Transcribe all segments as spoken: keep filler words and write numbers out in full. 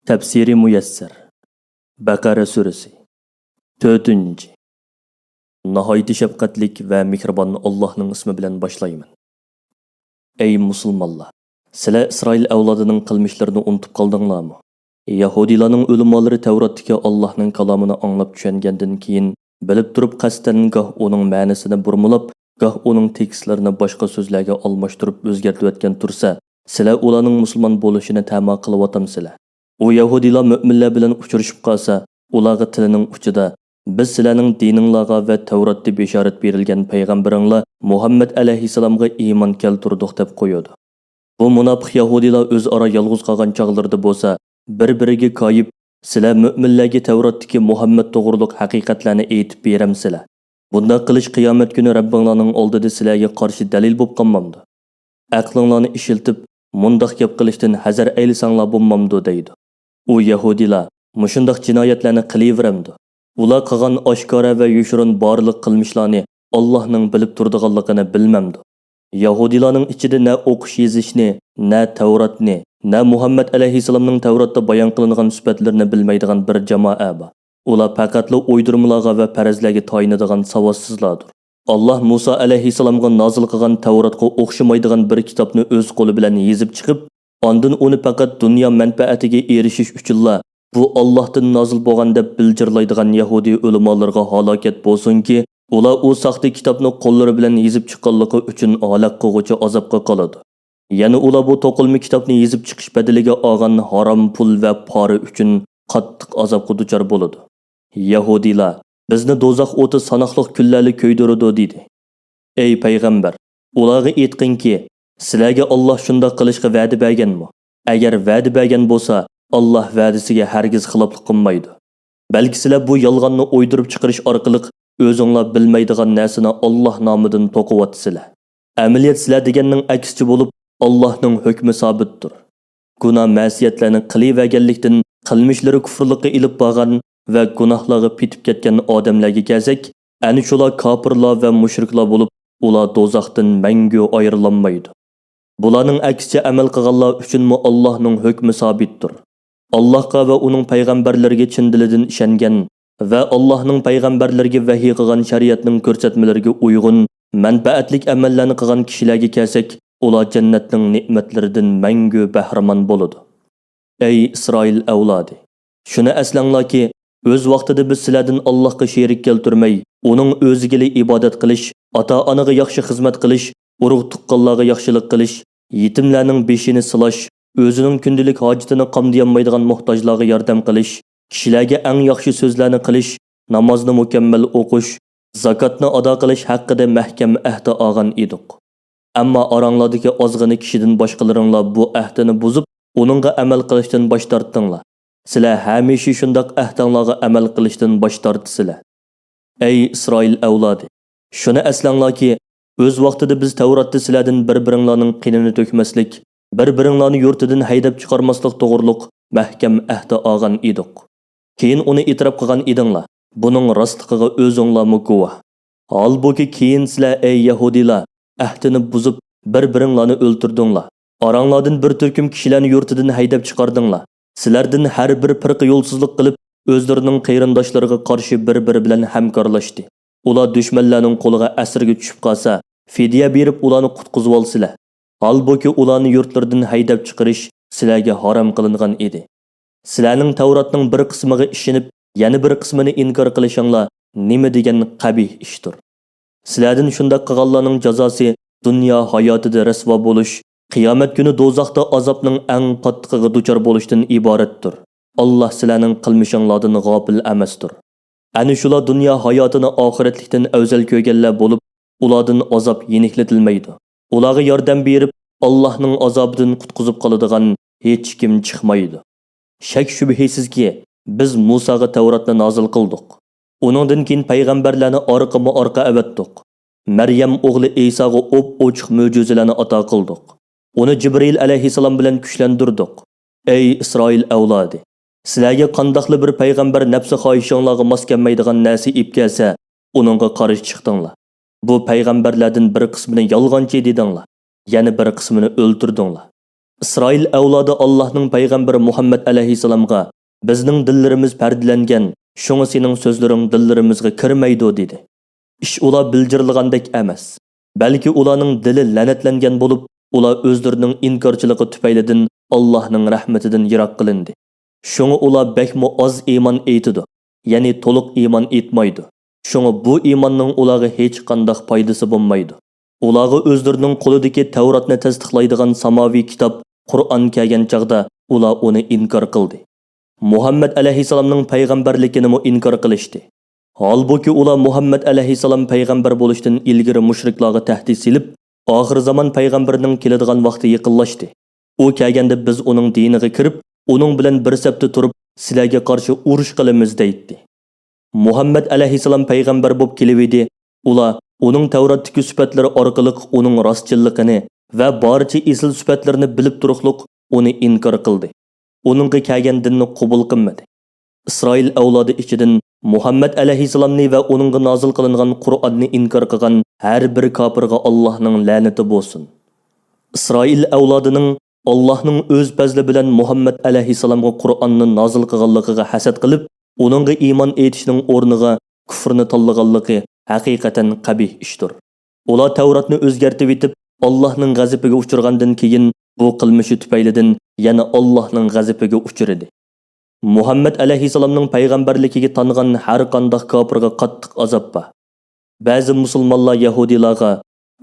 تەپسىرى مۇيەسسەر. بەقەرە سۈرىسى. تۆتىنچى. ناھايىتى شەپقەتلىك ۋە مېھرىبان ئاللاھنىڭ ئىسمى بىلەن باشلايمەن. ئەي مۇسۇلمانلار! سىلەر ئىسرائىل ئەۋلادىنىڭ قىلمىشلىرىنى ئۇنتۇپ قالدىڭلارمۇ؟ يەھۇدىيلارنىڭ ئۆلىمالىرى تەۋراتتىكى ئاللاھنىڭ كالامىنى ئاڭلاپ چۈشەنگەندىن كېيىن، بىلىپ تۇرۇپ قەستەن گاھ ئۇنىڭ مەنىسىنى بۇرمىلاپ، گاھ ئۇنىڭ تېكىستلىرىنى باشقا سۆزلەرگە ئالماشتۇرۇپ ئۆزگەرتىۋەتكەن تۇرسا، سىلەر ئۇلارنىڭ مۇسۇلمان بولۇشىنى تەما قىلىۋاتامسىلەر؟ ئۇ يەھۇدىيلار مۆمىنلەر بىلەن ئۇچرىشىپ قالسا، ئۇلارغا تىلىنىڭ ئۇچىدا، «بىز سىلەرنىڭ دىنىڭلارغا ۋە تەۋراتتا بېشارەت بېرىلگەن پەيغەمبىرىڭلار مۇھەممەد ئەلەيھىسسالامغا ئىمان كەلتۈردۇق» دەپ قويىدۇ. بۇ مۇناپىق يەھۇدىيلار ئۆزئارا يالغۇز قالغان چاغلىرىدا بولسا، بىر-بىرىگە كايىپ، «سىلەر مۆمىنلەرگە تەۋراتتىكى مۇھەممەد توغرۇلۇق ھەقىقەتلەرنى ئېيتىپ بېرەمسىلەر؟ بۇنداق قىلىش قىيامەت كۈنى رەببىڭلارنىڭ ئالدىدا سىلەرگە قارشى دەلىل بولۇپ قالمامدۇ؟ ئەقلىڭلارنى ئىشلىتىپ، مۇنداق گەپ قىلىشتىن ھەزەر ئەيلىسەڭلار بولمامدۇ؟» دەيدۇ. ئۇ يەھۇدىيلار مۇشۇنداق جىنايەتلەرنى قىلىۋېرەمدۇ؟ ئۇلار قىلغان ئاشكارا ۋە يوشۇرۇن بارلىق قىلمىشلارنى ئاللاھنىڭ بىلىپ تۇرىدىغانلىقىنى بىلمەمدۇ؟ يەھۇدىيلارنىڭ ئىچىدە نە ئوقۇش يېزىشنى، نە تەۋراتنى، نە مۇھەممەد ئەلەيھىسسالامنىڭ تەۋراتتا بايان قىلىنغان سۈپەتلىرىنى بىلمەيدىغان بىر جامائە بار. ئۇلار پەقەتلا ئويدۇرمىلارغا ۋە پەرەزلەرگە تايىنىدىغان ساۋاتسىزلاردۇر. ئاللاھ مۇسا ئەلەيھىسسالامغا نازىل قىلغان تەۋراتقا ئوخشىمايدىغان بىر كىتابنى ئۆز قولى بىلەن يېزىپ چىقىپ، ئاندىن ئۇنى پەقەت دۇنيا مەنپەئەتىگە ئېرىشىش ئۈچۈنلا، «بۇ ئاللاھتىن نازىل بولغان» دەپ بىلجىرلايدىغان يەھۇدىي ئۆلىمالىرىغا ھالاكەت بولسۇنكى، ئۇلار ئۇ ساختا كىتابنى قوللىرى بىلەن يېزىپ چىققانلىقى ئۈچۈن ھالاك قىلغۇچى ئازابقا قالىدۇ. يەنە ئۇلار بۇ توقۇلما كىتابنى يېزىپ چىقىش بەدىلىگە ئالغان ھارام پۇل ۋە پارا ئۈچۈن قاتتىق ئازابقا دۇچار بولىدۇ. يەھۇدىيلار، «بىزنى دوزاخ ئوتى ساناقلىق كۈنلەرلا كۆيدۈرىدۇ» دېدى. ئەي پەيغەمبەر، ئۇلارغا ئېيتقىنكى، «سىلەرگە ئاللاھ شۇنداق قىلىشقا ۋەدە بەرگەنمۇ؟ ئەگەر ۋەدە بەرگەن بولسا، ئاللاھ ۋەدىسىگە ھەرگىز خىلاپلىق قىلمايدۇ. بەلكى سىلەر بۇ يالغاننى ئويدۇرۇپ چىقىرىش ئارقىلىق ئۆزۈڭلار بىلمەيدىغان نەرسىنى ئاللاھ نامىدىن توقۇۋاتىسىلەر. ئەمەلىيەت سىلەر دېگەننىڭ ئەكسىچە بولۇپ، ئاللاھنىڭ ھۆكمى سابىتتۇر.» گۇناھ-مەسىيەتلەرنى قىلىۋەرگەنلىكتىن، قىلمىشلىرى كۇفرلۇققا ئېلىپ بارغان ۋە گۇناھلارغا پېتىپ كەتكەن ئادەملەرگە كەلسەك، ئەنە شۇلار كاپىرلار ۋە مۇشرىكلار بولۇپ، ئۇلار دوزاختىن مەڭگۈ ئايرىلالمايدۇ. بۇلارنىڭ ئەكسىچە ئەمەل قىلغانلار ئۈچۈنمۇ ئاللاھنىڭ ھۆكمى سابىتتۇر. ئاللاھقا ۋە ئۇنىڭ پەيغەمبەرلىرىگە چىن دىلىدىن ئىشەنگەن ۋە ئاللاھنىڭ پەيغەمبەرلىرىگە ۋەھىي قىلغان شەرىئەتنىڭ كۆرسەتمىلىرىگە ئۇيغۇن، مەنپەئەتلىك ئەمەللەرنى قىلغان كىشىلەرگە كەلسەك، ئۇلار جەننەتنىڭ نېمەتلىرىدىن مەڭگۈ بەھرىمەن بولىدۇ. ئەي ئىسرائىل ئەۋلادى! شۇنى ئەسلەڭلاركى، ئۆز ۋاقتىدا بىز سىلەردىن ئاللاھقا شېرىك كەلتۈرمەي، ئۇنىڭ ئۆزىگىلا ئىبادەت قىلىش، ئاتا-ئانىغا ياخشى خىزمەت قىلىش، ئۇرۇق-تۇغقانلارغا ياخشىلىق قىلىش، يېتىملەرنىڭ بېشىنى سىلاش، ئۆزىنىڭ كۈندىلىك ھاجىتىنى قامدىيالمايدىغان موھتاجلارغا ياردەم قىلىش، كىشىلەرگە ئەڭ ياخشى سۆزلەرنى قىلىش، نامازنى مۇكەممەل ئوقۇش، زاكاتنى ئادا قىلىش ھەققىدە مەھكەم ئەھدى ئالغان ئىدۇق. ئەمما ئاراڭلاردىكى ئازغىنە كىشىدىن باشقىلىرىڭلار بۇ ئەھدىنى بۇزۇپ، ئۇنىڭغا ئەمەل قىلىشتىن باش تارتتىڭلار. سىلەر ھەمىشە شۇنداق ئەھدىڭلارغا ئەمەل قىلىشتىن باش تارتىسىلەر. ئەي ئىسرائىل ئەۋلادى! شۇنى ئەسلەڭلاركى، ئۆز ۋاقتىدا بىز تەۋراتتا سىلەردىن بىر-بىرىڭلارنىڭ قېنىنى تۆكمەسلىك، بىر-بىرىڭلارنى يۇرتىدىن ھەيدەپ چىقارماسلىق توغرۇلۇق مەھكەم ئەھدى ئالغان ئىدۇق. كېيىن ئۇنى ئېتىراپ قىلغان ئىدىڭلار. بۇنىڭ راستلىقىغا ئۆزۈڭلارمۇ گۇۋاھ. ھالبۇكى، كېيىن سىلەر، ئەي يەھۇدىيلار، ئەھدىنى بۇزۇپ، بىر-بىرىڭلارنى ئۆلتۈردۈڭلار. ئاراڭلاردىن بىر تۈركۈم كىشىلەرنى يۇرتىدىن ھەيدەپ چىقاردىڭلار. سىلەردىن ھەر بىر پىرقە يولسىزلىق قىلىپ، ئۆزلىرىنىڭ قېرىنداشلىرىغا قارشى بىر-بىرى بىلەن ھەمكارلاشتى. ئۇلار دۈشمەنلەرنىڭ قولىغا ئەسىرگە چۈشۈپ قالسا، فىدىيە بېرىپ ئۇلارنى قۇتقۇزۇۋالسىلەر. ھالبۇكى، ئۇلارنى يۇرتلىرىدىن ھەيدەپ چىقىرىش سىلەرگە ھارام قىلىنغان ئىدى. سىلەرنىڭ تەۋراتنىڭ بىر قىسمىغا ئىشىنىپ، يەنە بىر قىسمىنى ئىنكار قىلىشىڭلار نېمە دېگەن قەبىھ ئىشتۇر! سىلەردىن شۇنداق قىلغانلارنىڭ جازاسى دۇنيا ھاياتىدا رەسۋا بولۇش، قىيامەت كۈنى دوزاختا ئازابنىڭ ئەڭ قاتتىقىغا دۇچار بولۇشتىن ئىبارەتتۇر. ئاللاھ سىلەرنىڭ قىلمىشىڭلاردىن غاپىل ئەمەستۇر. ئەنە شۇلار دۇنيا ھاياتىنى ئاخىرەتلىكتىن ئەۋزەل كۆرگەنلەر بولۇپ، ئۇلاردىن ئازاب يېنىكلىتىلمەيدۇ. ئۇلارغا ياردەم بېرىپ، ئاللاھنىڭ ئازابىدىن قۇتقۇزۇپ قالىدىغان ھېچكىم چىقمايدۇ. شەك-شۈبھىسىزكى، بىز مۇساغا تەۋراتنى نازىل قىلدۇق. ئۇنىڭدىن كېيىن پەيغەمبەرلەرنى ئارقىمۇ ئارقا ئەۋەتتۇق. مەريەم ئوغلى ئەيساغا ئوپئوچۇق مۆجىزىلەرنى ئاتا قىلدۇق. ئۇنى جىبرىئىل ئەلەيھىسسالام بىلەن كۈچلەندۈردۇق. ئەي ئىسرائىل ئەۋلادى! سىلەرگە قانداقلا بىر پەيغەمبەر نەپسى خاھىشىڭلارغا ماس كەلمەيدىغان نەرسە ئېلىپ كەلسە، ئۇنىڭغا قارشى چىقتىڭلار. بۇ پەيغەمبەرلەردىن بىر قىسمىنى يالغانچى دېدىڭلار، يەنە بىر قىسمىنى ئۆلتۈردۈڭلار. ئىسرائىل ئەۋلادى ئاللاھنىڭ پەيغەمبىرى مۇھەممەد ئەلەيھىسسالامغا، «بىزنىڭ دىللىرىمىز پەردىلەنگەن، شۇڭا سېنىڭ سۆزلىرىڭ دىللىرىمىزغا كىرمەيدۇ» دېدى. ئىش ئۇلار بىلجىرلىغاندەك ئەمەس. بەلكى ئۇلارنىڭ دىلى لەنەتلەنگەن بولۇپ، ئۇلار ئۆزلىرىنىڭ ئىنكارچىلىقى تۈپەيلىدىن ئاللاھنىڭ رەھمىتىدىن يىراق قىلىندى. شۇڭا ئۇلار بەكمۇ ئاز ئىمان ئېيتىدۇ، يەنى تولۇق ئىمان ئېيتمايدۇ. شۇڭا بۇ ئىماننىڭ ئۇلارغا ھېچقانداق پايدىسى بولمايدۇ. ئۇلارغا ئۆزلىرىنىڭ قولىدىكى تەۋراتنى تەستىقلايدىغان ساماۋىي كىتاب قۇرئان كەلگەن چاغدا ئۇلار ئۇنى ئىنكار قىلدى. مۇھەممەد ئەلەيھىسسالامنىڭ پەيغەمبەرلىكىنىمۇ ئىنكار قىلىشتى. ھالبۇكى، ئۇلار مۇھەممەد ئەلەيھىسسالام پەيغەمبەر بولۇشتىن ئىلگىرى مۇشرىكلارغا تەھدىت سېلىپ، «ئاخىر زامان پەيغەمبىرىنىڭ كېلىدىغان ۋاقتى يېقىنلاشتى. ئۇ كەلگەندە بىز ئۇنىڭ دىنىغا كىرىپ، ئۇنىڭ بىلەن بىر سەپتە تۇرۇپ، سىلەرگە قارشى ئۇرۇش قىلىمىز» دەيتتى. مۇھەممەد ئەلەيھىسسالام پەيغەمبەر بولۇپ كېلىۋىدى. ئۇلار ئۇنىڭ تەۋراتتىكى سۈپەتلىرى ئارقىلىق ئۇنىڭ راستچىللىقىنى ۋە بارچە ئېسىل سۈپەتلىرىنى بىلىپ تۇرۇقلۇق ئۇنى ئىنكار قىلدى. ئۇنىڭغا كەلگەن دىننى قوبۇل قىلمىدى. ئىسرائىل ئەۋلادى ئىچىدىن مۇھەممەد ئەلەيھىسسالامنى ۋە ئۇنىڭغا نازىل قىلىنغان قۇرئاننى ئىنكار قىلغان ھەر بىر كاپىرغا ئاللاھنىڭ لەنىتى بولسۇن. ئىسرائىل ئەۋلادىنىڭ ئاللاھنىڭ ئۆز پەزلى بىلەن مۇھەممەد ئەلەيھىسسالامغا قۇرئاننى نازىل قىلغانلىقىغا ھەسەت قىلىپ، ئۇنىڭغا ئىمان ئېيتىشنىڭ ئورنىغا كۇفرنى تاللىغانلىقى ھەقىقەتەن قەبىھ ئىشتۇر. ئۇلار تەۋراتنى ئۆزگەرتىۋېتىپ، ئاللاھنىڭ غەزىپىگە ئۇچرىغاندىن كېيىن، بۇ قىلمىشى تۈپەيلىدىن يەنە ئاللاھنىڭ غەزىپىگە ئۇچرىدى. مۇھەممەد ئەلەيھىسسالامنىڭ پەيغەمبەرلىكىگە تانغان ھەر قانداق كاپىرغا قاتتىق ئازاب بار. بەزى مۇسۇلمانلار يەھۇدىيلارغا،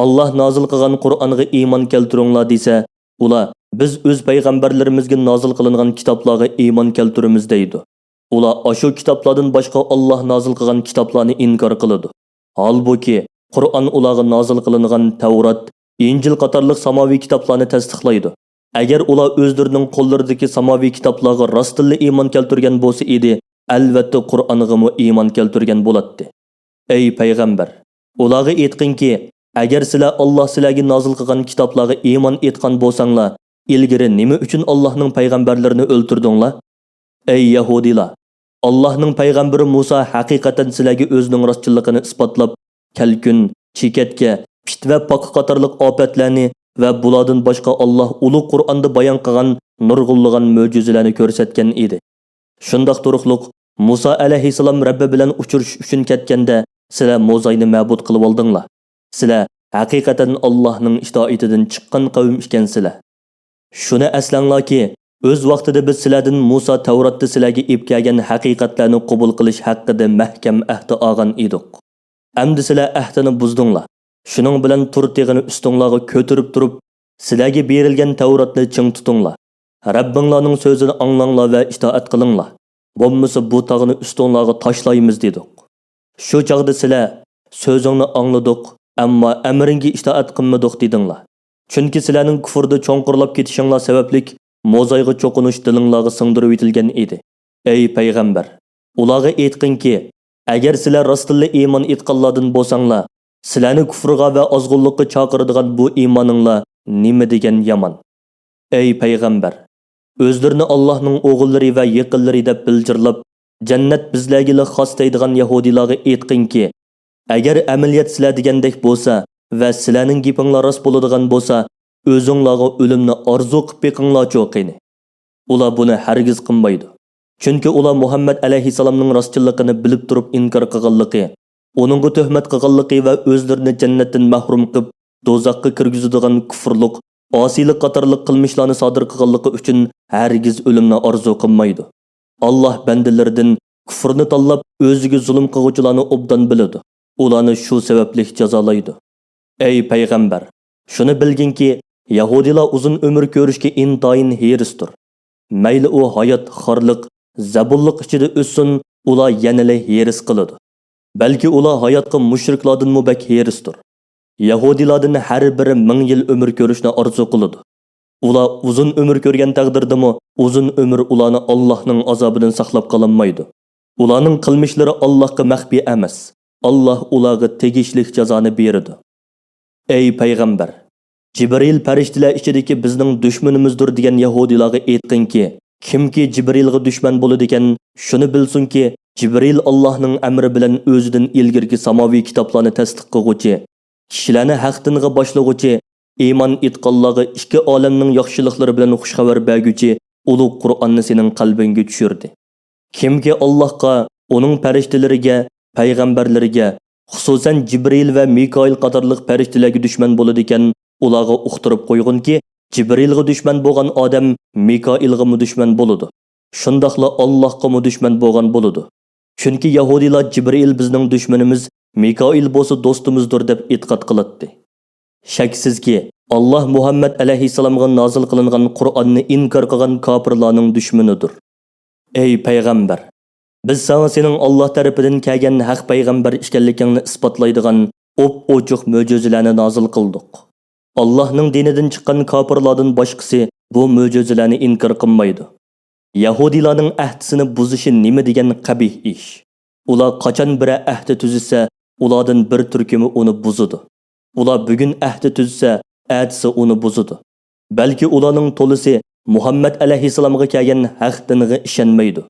«ئاللاھ نازىل قىلغان قۇرئانغا ئىمان كەلتۈرۈڭلار» دېسە، ئۇلار، «بىز ئۆز پەيغەمبەرلىرىمىزگە نازىل قىلىنغان كىتابلارغا ئىمان كەلتۈرىمىز» دەيدۇ. ئۇلار ئاشۇ كىتابلاردىن باشقا ئاللاھ نازىل قىلغان كىتابلارنى ئىنكار قىلىدۇ. ھالبۇكى، قۇرئان ئۇلارغا نازىل قىلىنغان تەۋرات، ئىنجىل قاتارلىق ساماۋىي كىتابلارنى تەستىقلايدۇ. ئەگەر ئۇلار ئۆزلىرىنىڭ قوللىرىدىكى ساماۋىي كىتابلارغا راستتىنلا ئىمان كەلتۈرگەن بولسا ئىدى، ئەلۋەتتە قۇرئانغىمۇ ئىمان كەلتۈرگەن بولاتتى. ئەي پەيغەمبەر، ئۇلارغا ئېيتقىنكى، ئەگەر سىلەر ئاللاھ سىلەرگە نازىل قىلغان كىتابلارغا ئىمان ئېيتقان بولساڭلار، ئىلگىرى نېمە ئۈچۈن ئاللاھنىڭ پەيغەمبەرلىرىنى ئۆلتۈردۈڭلار؟ ئەي يەھۇدىيلار، ئاللاھنىڭ پەيغەمبىرى مۇسا ھەقىقەتەن سىلەرگە ئۆزىنىڭ راستچىللىقىنى ئىسپاتلاپ، كەلكۈن، چېكەتكە، پىت ۋە پاقا قاتارلىق ئاپەتلەرنى ۋە بۇلاردىن باشقا ئاللاھ ئۇلۇغ قۇرئاندا بايان قىلغان نۇرغۇنلىغان مۆجىزىلەرنى كۆرسەتكەن ئىدى. شۇنداق تۇرۇقلۇق، مۇسا ئەلەيھىسسالام رەببى بىلەن ئۇچرىشىش ئۈچۈن كەتكەندە، سىلەر موزاينى مەبۇد قىلىۋالدىڭلار. سىلەر ھەقىقەتەن ئاللاھنىڭ ئىتائىتىدىن چىققان قەۋم ئىكەنسىلەر. شۇنى ئەسلەڭلاركى، ئۆز ۋاقتىدا بىز سىلەردىن مۇسا تەۋراتتا سىلەرگە ئېلىپ كەلگەن ھەقىقەتلەرنى قوبۇل قىلىش ھەققىدە مەھكەم ئەھدى ئالغان ئىدۇق. ئەمدى سىلەر ئەھدىنى بۇزدۇڭلار. شۇنىڭ بىلەن تۇر تېغىنى ئۈستۈڭلارغا كۆتۈرۈپ تۇرۇپ، سىلەرگە بېرىلگەن تەۋراتنى چىڭ تۇتۇڭلار. رەببىڭلارنىڭ سۆزىنى ئاڭلاڭلار ۋە ئىتائەت قىلىڭلار. بولمىسا بۇ تاغنى ئۈستۈڭلارغا تاشلايمىز دېدۇق. شۇ چاغدا سىلەر، سۆزۈڭنى ئاڭلىدۇق، ئەمما ئەمرىڭگە ئىتائەت قىلمىدۇق دېدىڭلار. چۈنكى سىلەرنىڭ كۇفردا چوڭقۇرلاپ كېتىشىڭلار سەۋەبلىك موزايغا چوقۇنۇش دىلىڭلارغا سىڭدۈرۈۋېتىلگەن ئىدى. ئەي پەيغەمبەر، ئۇلارغا ئېيتقىنكى، ئەگەر سىلەر راستتىنلا ئىمان ئېيتقانلاردىن بولساڭلار، سىلەرنى كۇفرغا ۋە ئازغۇنلۇققا چاقىرىدىغان بۇ ئىمانىڭلار نېمە دېگەن يامان. ئەي پەيغەمبەر، ئۆزلىرىنى ئاللاھنىڭ ئوغۇللىرى ۋە يېقىنلىرى دەپ بىلجىرلاپ، جەننەت بىزلەرگىلا خاس دەيدىغان يەھۇدىيلارغا ئېيتقىنكى، ئەگەر ئەمەلىيەت سىلەر دېگەندەك بولسا ۋە سىلەرنىڭ گېپىڭلار راست بولىدىغان بولسا، ئۆزۈڭلارغا ئۆلۈمنى ئارزۇ قىپ بېقىڭلارچۇ قېنى. ئۇلار بۇنى ھەرگىز قىلمايدۇ. چۈنكى ئۇلار مۇھەممەد ئەلەيھىسسالامنىڭ راستچىللىقىنى بىلىپ تۇرۇپ ئىنكار قىلغانلىقى، ئۇنىڭغا تۆھمەت قىلغانلىقى ۋە ئۆزلىرىنى جەننەتتىن مەھرۇم قىپ، دوزاخقا كىرگۈزىدىغان كۇفرلۇق، ئاسىيلىق قاتارلىق قىلمىشلارنى سادىر قىلغانلىقى ئۈچۈن ھەرگىز ئۆلۈمنى ئارزۇ قىلمايدۇ. ئاللاھ بەندىلىرىدىن كۇفرنى تاللاپ، ئۆزىگە زۇلۇم قىلغۇچىلارنى ئوبدان بىلىدۇ. ئۇلارنى شۇ سەۋەبلىك جازالايدۇ. ئەي پەيغەمبەر، شۇنى بىلگىنكى، يەھۇدىيلار ئۇزۇن ئۆمۈر كۆرۈشكە ئىنتايىن ھېرىستۇر. مەيلى ئۇ ھايات خارلىق، زەبۇنلۇق ئىچىدە ئۆتسۇن، ئۇلار يەنىلا ھېرىس قىلىدۇ. بەلكى ئۇلار ھاياتقا مۇشرىكلاردىنمۇ بەك ھېرىستۇر. يەھۇدىيلاردىن ھەر بىرى مىڭ يىل ئۆمۈر كۆرۈشنى ئارزۇ قىلىدۇ. ئۇلار ئۇزۇن ئۆمۈر كۆرگەن تەقدىردىمۇ، ئۇزۇن ئۆمۈر ئۇلارنى ئاللاھنىڭ ئازابىدىن ساقلاپ قالالمايدۇ. ئۇلارنىڭ قىلمىشلىرى ئاللاھقا مەخپىي ئەمەس. ئاللاھ ئۇلارغا تېگىشلىك جازانى بېرىدۇ. ئەي پەيغەمبەر! جىبرىل پەرىشتىلەر ئىچىدىكى بىزنىڭ دۈشمىنىمىزدۇر دېگەن يەھۇدىيلارغا ئېيتقىنكى، كىمكى جىبرىلغا دۈشمەن بولىدىكەن، شۇنى بىلسۇنكى، جىبرىل ئاللاھنىڭ ئەمرى بىلەن ئۆزىدىن ئىلگىرىكى ساماۋىي كىتابلارنى تەستىق قىلغۇچى، كىشىلەرنى ھەق دىنغا باشلىغۇچى، ئىمان ئېيتقانلارغا ئىككى ئالەمنىڭ ياخشىلىقلىرى بىلەن خۇشخەۋەر بەرگۈچى ئۇلۇغ قۇرئاننى سېنىڭ قەلبىڭگە چۈشۈردى. كىمكى ئاللاھقا، ئۇنىڭ پەرىشتىلىرىگە، پەيغەمبەرلىرىگە، خۇسۇسەن جىبرىل ۋە مىكائىل قاتارلىق پەرىشتىلەرگە دۈشمەن بولىدىكەن، ئۇلارغا ئۇقتۇرۇپ قويغىنكى، جىبرىلغا دۈشمەن بولغان ئادەم مىكائىلغىمۇ دۈشمەن بولىدۇ. شۇنداقلا ئاللاھقىمۇ دۈشمەن بولغان بولىدۇ. چۈنكى يەھۇدىيلار جىبرىل بىزنىڭ دۈشمىنىمىز، مىكائىل بولسا دوستىمىزدۇر دەپ ئېتىقاد قىلاتتى. شەكسىزكى، ئاللاھ مۇھەممەد ئەلەيھىسسالامغا نازىل قىلىنغان قۇرئاننى ئىنكار قىلغان كاپىرلارنىڭ دۈشمىنىدۇر. ئەي پەيغەمبەر! بىز ساڭا سېنىڭ ئاللاھ تەرىپىدىن كەلگەن ھەق پەيغەمبەر ئىكەنلىكىڭنى ئىسپاتلايدىغان ئوپئوچۇق مۆجىزىلەرنى نازىل قىلدۇق. ئاللاھنىڭ دىنىدىن چىققان كاپىرلاردىن باشقىسى بۇ مۆجىزىلەرنى ئىنكار قىلمايدۇ. يەھۇدىيلارنىڭ ئەھدىسىنى بۇزۇشى نېمە دېگەن قەبىھ ئىش! ئۇلار قاچان بىرەر ئەھدى تۈزسە، ئۇلاردىن بىر تۈركۈمى ئۇنى بۇزىدۇ. ئۇلار بۈگۈن ئەھدى تۈزسە، ئەتىسى ئۇنى بۇزىدۇ. بەلكى ئۇلارنىڭ تولىسى مۇھەممەد ئەلەيھىسسالامغا كەلگەن ھەق دىنغا ئىشەنمەيدۇ.